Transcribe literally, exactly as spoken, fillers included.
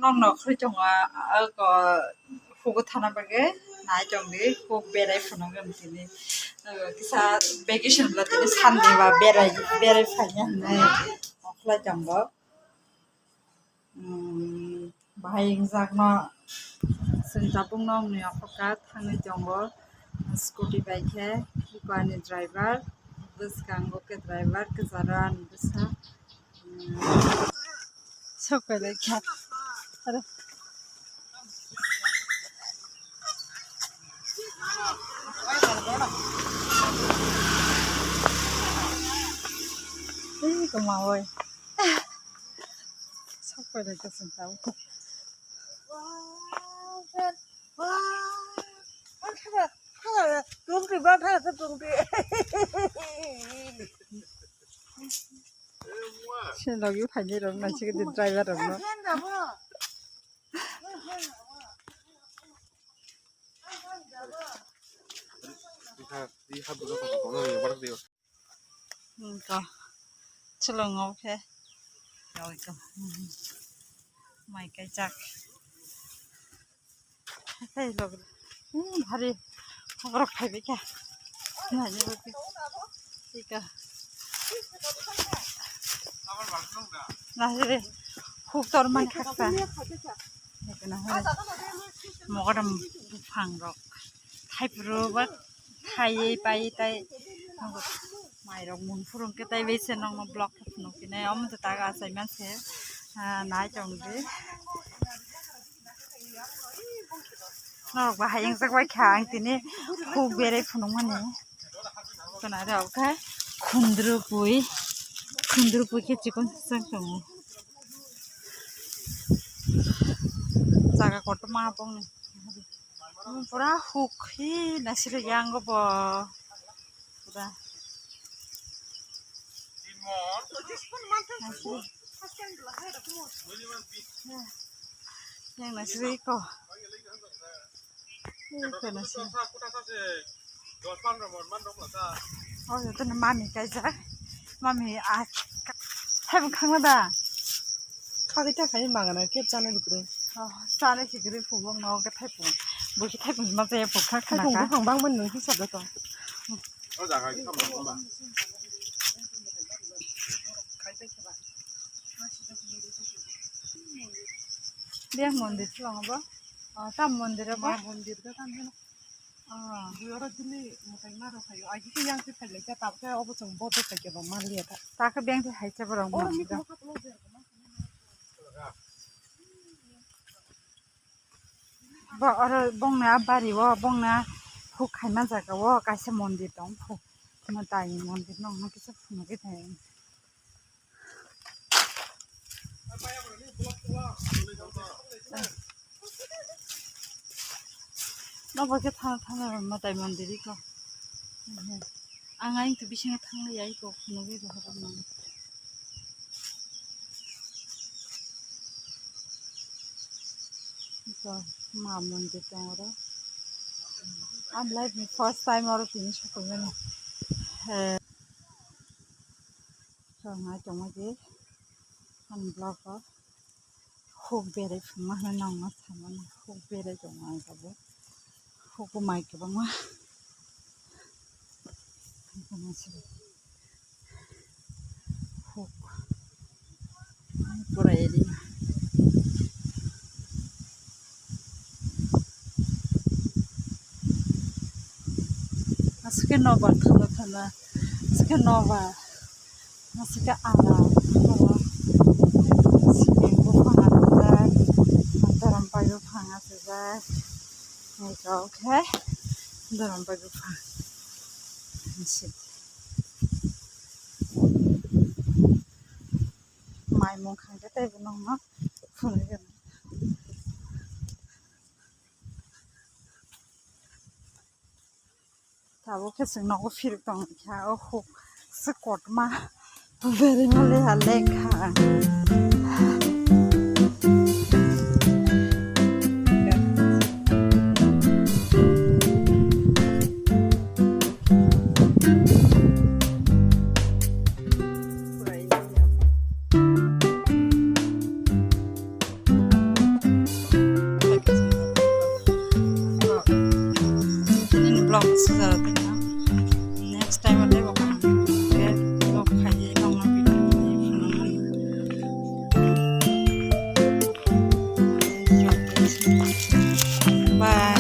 Ang no khri tongo, ako hugo thana bagwi nai tongdi, huk berai phunukgwi tini. Kisa vacation bwla tini Sunday ba berai, berai phaina hinwi okhwlai tongo. Bahai wngjakno chwng tabukno wngni okhoka thangwi tongo, scooty bai khe, ani driver bwskango khe driver kwcharo ani bwsa. Sok pailai kha. Aro. Ei, koma oi. Sok pailai kha sing tau. Tungti ba tha tungti. Sini logio phainai rok naisik di driver rok no. Wngkha chwlwngo khe mai kaijak. Hai log, hmm, bhari borok phaibai kha. Nani bo khe. Ika. Nahire huk tor mani haksa. Nahire mogodam buphang rok. Thaipuro ba thaiwi paiwi tai. Mairok mun phuru hwnkhe tai bai se nokno block khe phunuknai. Omo to tak achai manse. Ah, nai tongdi. Norok bahai wngjak bai kha ang tini huk berai phunukmani. Khwnarok khe khundrupui, khundrupui khe chikon swk tongo. Jaga kotorma bongni. Pura huk hi nasiro yango bo. Pura. Yang nasiri ko. Yang nasiri. Oh, itu mami kaisa. Mami ah, hai bwkhang da. Khagwi ta khai mangana khe chana bikre. Oh, chana bikre phubong no khe thai phung. Bo khe thai phung ma jaya phung kha khana kha. Thai phung bang ban nung khe saga to. O jaga khe tamo ba. Biyang mondir thwng bo. Ah, tam mondir bo. Ma mondir da tam heno. Ah. Bui oro dili mwtai ma rw phaio. Agi khe yang khe phai lai kha, tabukhe obo chwng bodo khai khe bo man liya ta. Ta khe beng khe hai khe borok oro mondir mikhumu da. Khatlo berma. Bo oro bongni a bari o, bongni a huk khaima jaga o kaisa mondir tong phu. Mwtai mondir nokno kisa phunugwi thai. Nobo khe thana thana mwtai mondir iko. Ang ayang tu bisingo thangli ya iko phunugwi rohorok nang. Iko ma mondir tong oro. Ang life ni first time oro tini sokoi mani. He. Chwng nai tongma di ani vlog o huk berai phungma hwnwi nongma samani huk berai tongma ang tabuk huk bo mai kwbangma huk pura area. Aswk khe nobar thana thana, aswk khe nobar, aswk khe ala, ala, sibin buphang aswk jak, dorom pai buphang aswk jak, eko khe dorom pai buphang. Mai mung khang khe tei bo nokno phunugwi rw. Tabuk khe chwng nogo phirok tong kha o huk se kotorma berima leha lekha. Next time ate bo kaham khe vlog khai di, tongma video ni phunukmani. Bye.